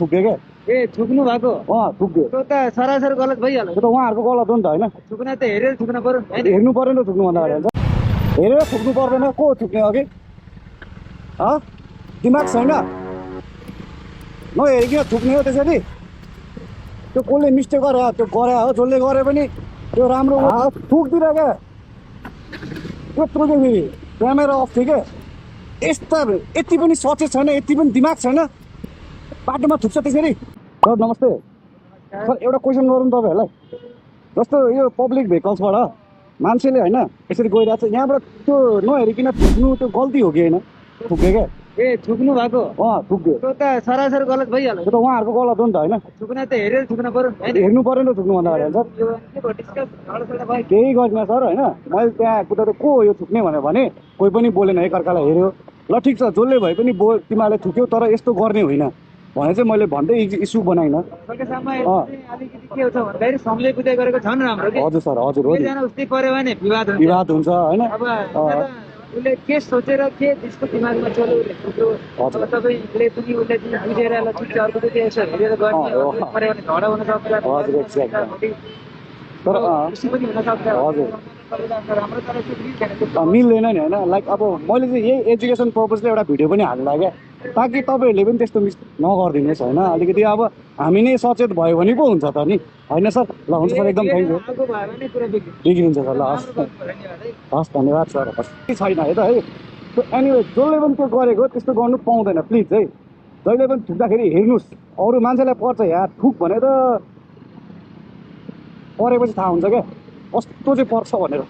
थुक्यो क्या ए थुक्नु भएको थुक्यो त्यो त सरासर गलत भइहाल्यो। त्यो त उहाँहरूको गलत हो नि त होइन थुक्न त हेरेर थुक्न पर्यो हैन। हेर्नु पर्यो नि त थुक्नुभन्दा अगाडि हुन्छ हेरेर थुक्नु पर्दैन को थुक्ने अघि दिमाग छैन नहेरिकन थुक्ने हो त्यसरी त्यो कसले मिस्टेक गरे त्यो गरे हो जसले गरे पनि त्यो राम्रो थुक्दिएर क्या त्यत्रो चाहिँ फेरि क्यामेरा अफ थियो क्या यस्ता यति पनि सचेत छैन यति पनि दिमाग छैन बाटोमा थुक्छ त्यसरी सर नमस्ते सर एउटा क्वेसन गरौँ तपाईँहरूलाई जस्तो यो पब्लिक भेहिकल्सबाट मान्छेले होइन यसरी गइरहेको छ यहाँबाट त्यो नहेरिकन थुक्नु त्यो गल्ती हो कि होइन थुक्यो क्या ए थुक्नु भएको थुक्यो त्यो त सरासर गलत भइहाल्यो। त्यो त उहाँहरूको गलत हो नि त होइन थुक्न त हेरेर थुक्न पर्यो हैन। हेर्नु पर्यो नि त थुक्नुभन्दा अगाडि सर यो के भयो डिस्कस झगडा भयो। केही गरिन सर होइन मैले त्यहाँ कुदाएर को हो यो थुक्ने भनेर भने कोही पनि बोलेन एकअर्कालाई हेऱ्यो ल ठिक छ जसले भए पनि तिमीहरूले थुक्यौ तर यस्तो गर्ने होइन भने चाहिँ मैले भन्दै इस्यु बनाइनँ सकेसम्म अलिकति के छ भन्दाखेरि सम्झे बुझाइ गरेको झन् राम्रो कि हजुर सर हजुर हो नि एकजना उस्तै पर्यो भने विवाद हुन्छ। विवाद हुन्छ होइन अब उसले के सोचेर के त्यसको दिमागमा चल्यो उसले थुक्यो। अब तपाईँले पनि उसले बुझेर ल ठिक छ अर्को चाहिँ यसो हेरेर गर्ने पर्यो भने झगडा हुन सक्छ। हजुर एक्ज्याक्टली तर खुसी पनि हुन सक्छ। हजुर राम्रो तर सुनिन्छ मिल्दैन नि होइन लाइक अब मैले चाहिँ यही एजुकेसन पर्पजले एउटा भिडियो पनि हाल्दा क्या ताकि तपाईँहरूले पनि त्यस्तो मिस नगरिदिनुहोस् होइन अलिकति अब हामी नै सचेत भयो भने पो हुन्छ त नि होइन सर ल हुन्छ सर एकदम थ्याङ्क यू बिग्रिन्छ सर ल हस् हस् धन्यवाद सर हस् छैन है त है एनिवे जसले पनि त्यो गरेको त्यस्तो गर्नु पाउँदैन प्लिज है जहिले पनि थुक्दाखेरि हेर्नुहोस् अरू मान्छेलाई पर्छ यहाँ थुक भनेर परेपछि थाहा हुन्छ क्या कस्तो चाहिँ पर्छ भनेर